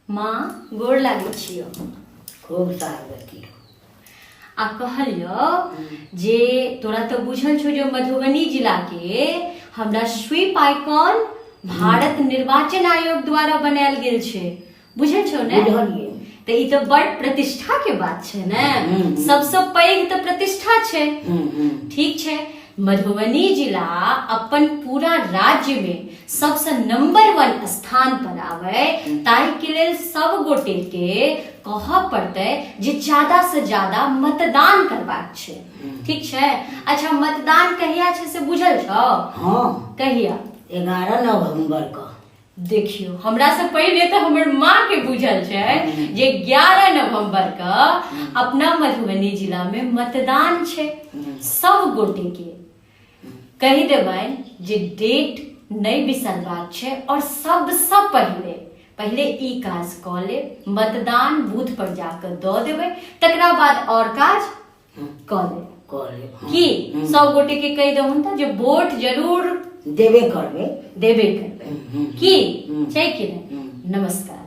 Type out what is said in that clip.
माँ गोर लागै छियौ। खूब सोहागवती रहू। आ कहलियौ जे तोरा तऽ बुझल छौ जे मधुबनी जिला के हमरा स्वीप आइकॉन भारत निर्वाचन आयोग द्वारा बनायल गेल छै, बुझल छौ ने? बुझलियै। तऽ ई तऽ बड़ प्रतिष्ठा के बात छै ने, सबसँ पैघ तऽ प्रतिष्ठा छै। ठीक छै, मधुबनी जिला अपन पूरा राज्य में सबसँ नंबर 1 स्थान पर आवे ताहि के लेल सब गोटे के कहऽ पड़तै जे ज्यादा से ज्यादा मतदान करबाक छै। ठीक छै? अच्छा, मतदान कहिया छै से बुझल छौ? हाँ। कहिया? 11 नवंबर के। देखियौ, हमरा से पहिले तऽ हमर माँ के बुझल छै जे 11 नवंबर के अपना मधुबनी जिला में मतदान छै। सब गोटे के कहि देबनि जे डेट नहि बिसरबाक छै और सबसँ पहिले पहिले ई काज कऽ लेब, मतदान बूथ पर जाकऽ दऽ देबै, तकरा बाद और काज कऽ लेब। कऽ लेब, हाँ। की सब गोटे के कहि दहुन तऽ जे वोट जरूर देबे करबै। देबे करबै। की छै कि नहि? नमस्कार।